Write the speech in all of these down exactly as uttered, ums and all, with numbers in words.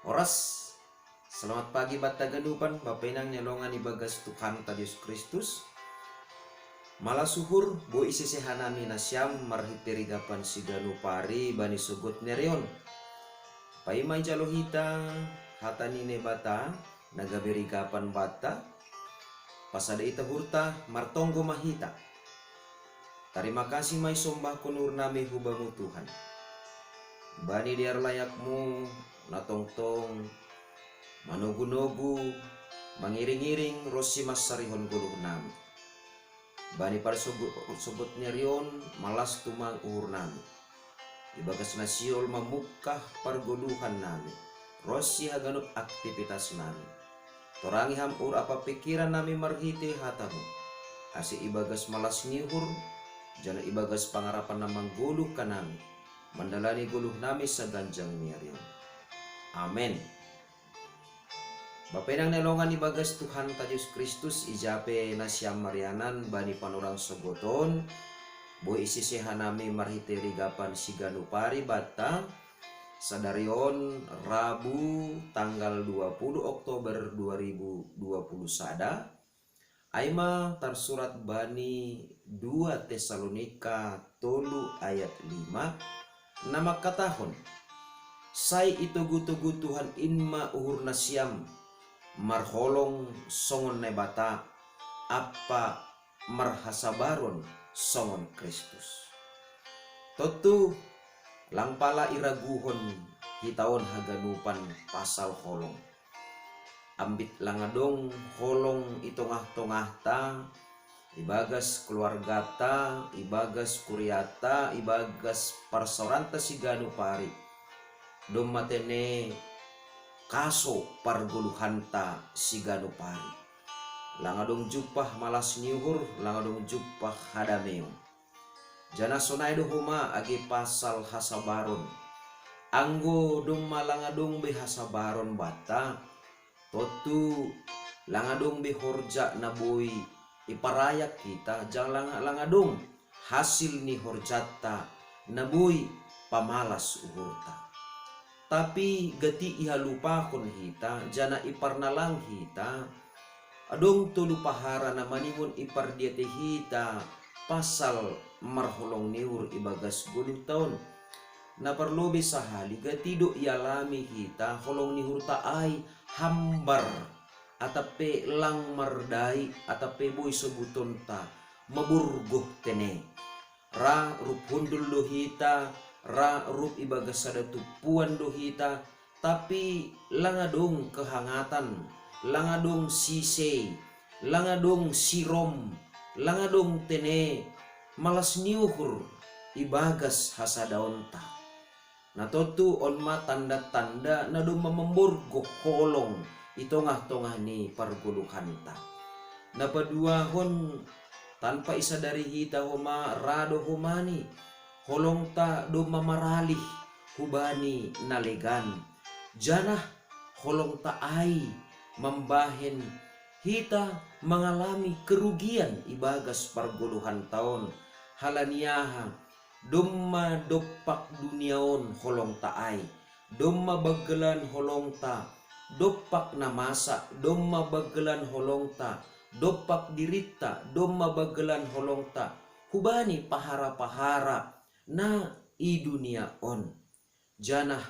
Oras. Selamat pagi banta ganupan, bapa inang ni alongan ibagas Tuhanta Jesus Kristus. Malas uhur, boi isese hanami nasiam marhite rigapan siganup ari bani sogot ni ari on. Paima ijalo hita hata ni Naibata na gabe rigapan banta, pasada hita uhurta, martonggo ma hita. Tarima kasih ma isombahkon uhurnami hu Bamu Tuhan, bani dear layakMu na tongtong manogunogu, mangiringiring ronsi mansarihon goluhnami. Bani parsogot ni ari on, malas tumang uhurnami. Ibagas na sihol mamungkah pargoluhannami ronsi haganup aktivitasnami. Torangi Ham uhur ampa pingkirannami marhite hataMu, ase ibagas malas ni uhur, janah ibagas pangarapan na manggoluh hanami, mandalani goluhnami saganjang ni ari on. Amen. Bapa inang ni alongan ibagas Tuhanta Jesus Kristus, ija pe nasiam marianan bani panorang sogot on, boi isese hanami marhite rigapan siganup ari banta, sadari on Rabu tanggal dua puluh Oktober dua ribu dua puluh sada, ai ma tarsurat bani dua Tesalonika tolu ayat lima, na mangkatahon: Sai itogu-togu Tuhan in ma uhur nasiam, marholong songon Naibata, ampa marhasabaron songon Kristus. Tontu, lang pala iraguhon hita on haganupan pasal holong. Ambit lang adong holong i tongah-tongahta, ibagas keluargata, ibagas kuriata, ibagas parsaoranta siganup ari, domma tene kaso pargoluhanta siganup ari. Lang adong jumpah malas ni uhur, lang adong jumpah hadameon. Janah sonai do homa age pasal hasabaron. Anggo domma lang adong be hasabaron banta, tontu lang adong be horja na boi iparayak hita, janah lang, lang adong hasil ni horjanta na boi pamalas uhurta. Tapi gati ihalupahon hita, janah iparnalang hita, adong tolu pahara na maningon ipardiatei hita pasal marholong ni uhur ibagas goluhta on. Na parlobei sahali gati do ialami hita holong ni uhurta ai hambar, atap pe lang mardai, atap pe boi sobutonta maborgoh tene. Ra rup hundul do hita, ra rup ibagas sada tumpuan do hita, tapi lang adong kehangatan, lang adong sisei, lang adong sirom, lang adong tene malas ni uhur ibagas hasadaonta. Na tontu on ma tanda-tanda na domma mamborgoh holong i tongah-tongah ni pargoluhanta. Na paduahon, tanpa isadari hita homa ra do homani, holongta domma maralih hubani na legan, janah holongta ai mambahen hita mangalami kerugian ibagas pargoluhanta on. Halani aha? Domma dompak dunia on holongta ai, domma banggelan holongta dompak na masa, domma banggelan holongta dompak dirinta, domma banggelan holongta hubani pahara-pahara na i dunia on. Janah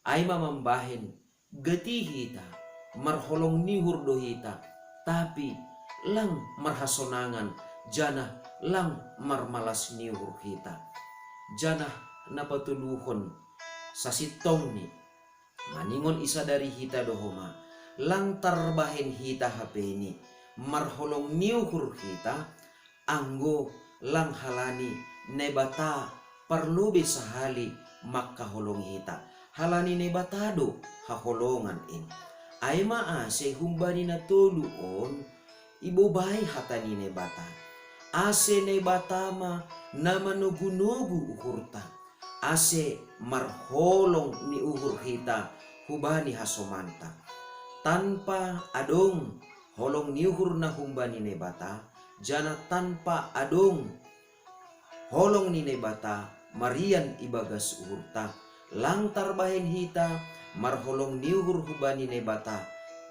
ai ma mambahen gati hita, marholong ni uhur do hita, tapi lang marhasonangan, janah lang marmalas ni uhur hita. Janah na patoluhon, sasintongni, maningon isadari hita do homa, lang tarbahen hita hapeni marholong ni uhur hita, anggo lang halani Naibata parlobei sahali mangkaholongi hita. Halani Naibata do haholongan in. Ai ma ase humbani na tolu on ibobai hata ni Naibata. Ase Naibata ma na manogunogu uhurta, ase marholong ni uhur hita hubani hasomanta. Tanpa adong holong ni uhur na humbani Naibata, janah tanpa adong holong ni Naibata marian ibagas uhurta, lang tarbahen hita marholong ni uhur hubani Naibata,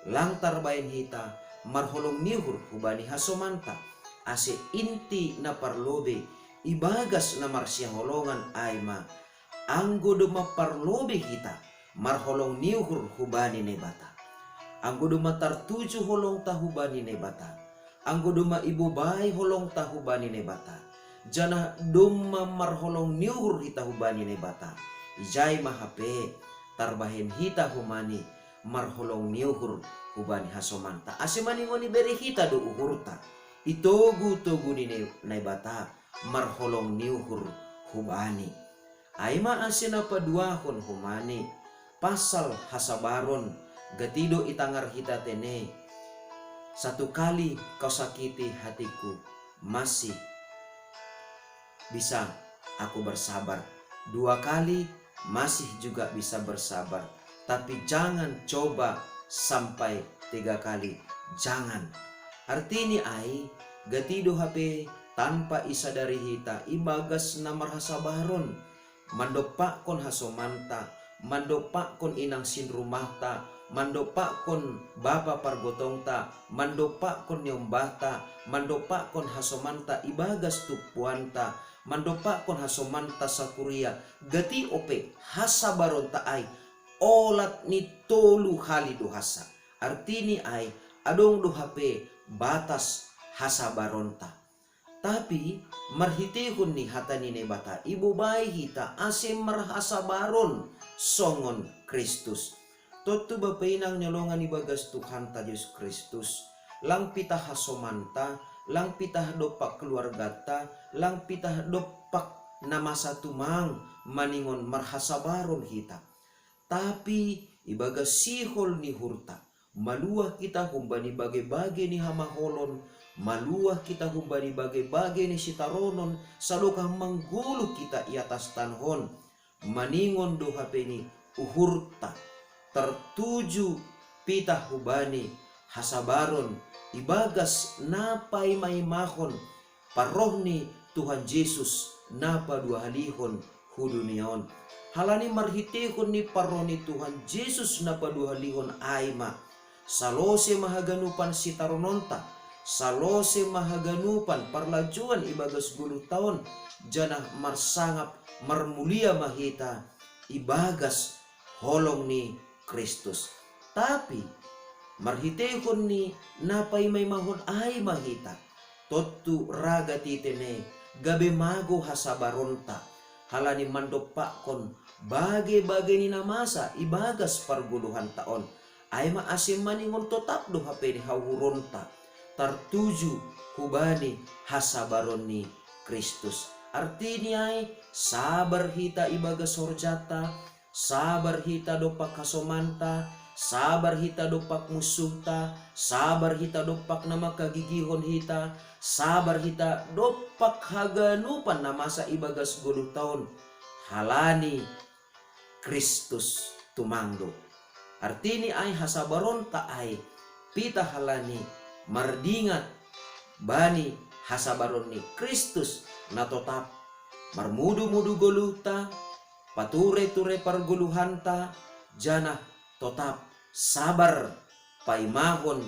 lang tarbahen hita marholong ni uhur hubani hasomanta. Ase inti na parlobei ibagas na marsihaholongan ai ma, anggo domma parlobei hita marholong ni uhur hubani Naibata, anggo domma tartuju holongta hubani Naibata, anggo domma ibobai holongta hubani Naibata, janah domma marholong ni uhur hita hubani Naibata, ijai ma hape tarbahen hita humani marholong ni uhur hubani hasomanta. Ase maningon ibere hita do uhurta, itogu-togu ni Naibata marholong ni uhur hubani. Ai ma ase na paduahon humani pasal hasabaron, gati do itangar hita tene, satu kali kau sakiti hatiku, masih bisa aku bersabar. Dua kali masih juga bisa bersabar. Tapi jangan coba sampai tiga kali. Jangan. Artini ai, gati do hape tanpa isadari hita ibagas na marhasabaron, mandompakkon hasomanta, mandompakkon inang sinrumahta, mandompakkon bapa pargotongta, mandompakkon niombahta, mandompakkon hasomanta ibagas tumpuanta, mandompakkon hasomanta sakuria, gati ope hasabaronta ai olat ni tolu hali do hansa. Artini ai, adong do hape batas hasabaronta. Tapi marhiteihon ni hata ni Naibata ibobai hita ase marhasabaron songon Kristus. Tontu bapa inang ni holongan ibagas Tuhanta Jesus Kristus, lang pitah hasomanta, lang pitah dompak keluarganta, lang pitah dompak na masa tumang maningon marhasabaron hita. Tapi ibagas sihol ni uhurta, maluah hita humbani bage-bage ni hamaolon, maluah hita humbani bage-bage ni sitaronon, sadokah manggoluh hita i atas tanoh on, maningon do hape ni uhurta tartuju pitah hubani hasabaron ibagas na paima-imahon parroh ni Tuhan Jesus na paduahalihon hu dunia on. Halani marhiteihon ni parroh ni Tuhan Jesus na paduahalihon ai ma, salose ma haganupan sitarononta, salose ma haganupan parlajouan ibagas goluhta on, janah marsangap marmulia ma hita ibagas holong ni Kristus. Tapi marhiteihon ni na paima-imahon ai ma hita, tontu ra gati tene gabe mago hasabaronta, halani mandompakkon bage-bage ni na masa ibagas pargoluhanta on. Ai ma ase maningon totap do hape ni hauhuronta tartuju hubani hasabaron ni Kristus. Artini ai, sabar hita ibagas horjanta, sabar hita dompak hasomanta, sabar hita dompak munsuhta, sabar hita dompak na mangkagigihon hita, sabar hita dompak haganupan na masa ibagas goluhta on, halani Kristus tumang do. Artini ai, hasabaronta ai pitah halani mardingat bani hasabaron ni Kristus na totap, marmudu-mudu goluhta, pature-ture pargoluhanta, janah totap sabar paimahon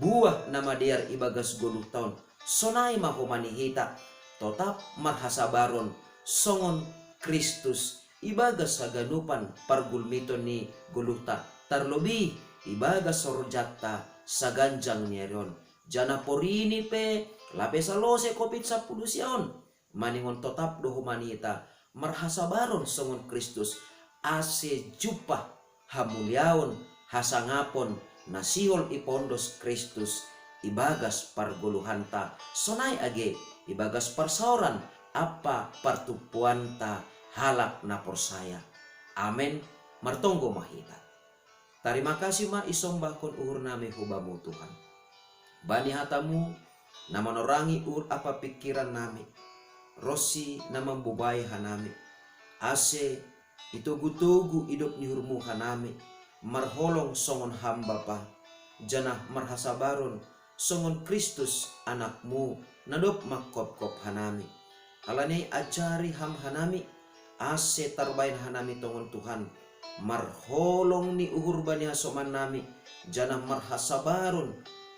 buah na madear ibagas goluhta on. Sonai ma homa ni hita totap marhasabaron songon Kristus ibagas haganupan pargulmiton ni goluhta, tarlobih ibagas horjanta saganjang ni ari on. Janah porini pe lape salose covid sampulu sia on, maningon totap do homa ni hita marhasabaron songon Kristus, ase jumpah hamuliaon, hasangapon na sihol ipondos Kristus ibagas pargoluhanta, sonai age ibagas parsaoran ampa partumpuanta halak na porsaya. Amen. Martonggo ma hita. Tarima kasih ma isombahkon uhurnami hu Bamu, Tuhan, bani hataMu na manorangi uhur ampa pingkirannami, ronsi na mambobai hanami, ase itogu-togu idop ni uhurMu hanami, marholong songon Ham Bapa, janah marhasabaron songon Kristus AnakMu na dob manghophop hanami. Halani ai ajari Ham hanami, ase tarbahen hanami tongon, Tuhan, marholong ni uhur bani hasoman nami, janah marhasabaron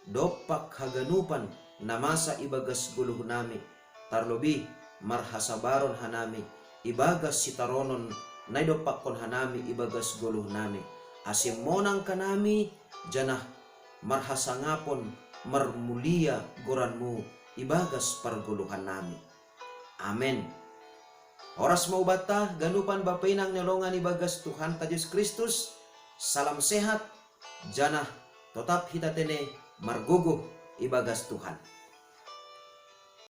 dompak haganupan na masa ibagas goluh nami, tarlobih marhasabaron hanami ibagas sitaronon na idompakkon hanami ibagas goluh nami, ase monang hanami janah marhasangapon marmulia goranmu ibagas pargoluhan nami. Amen. Horas ma hubanta ganupan bapa inang ni holongan ibagas Tuhanta Jesus Kristus, salam sehat, janah totap hita tene margogoh ibagas Tuhan.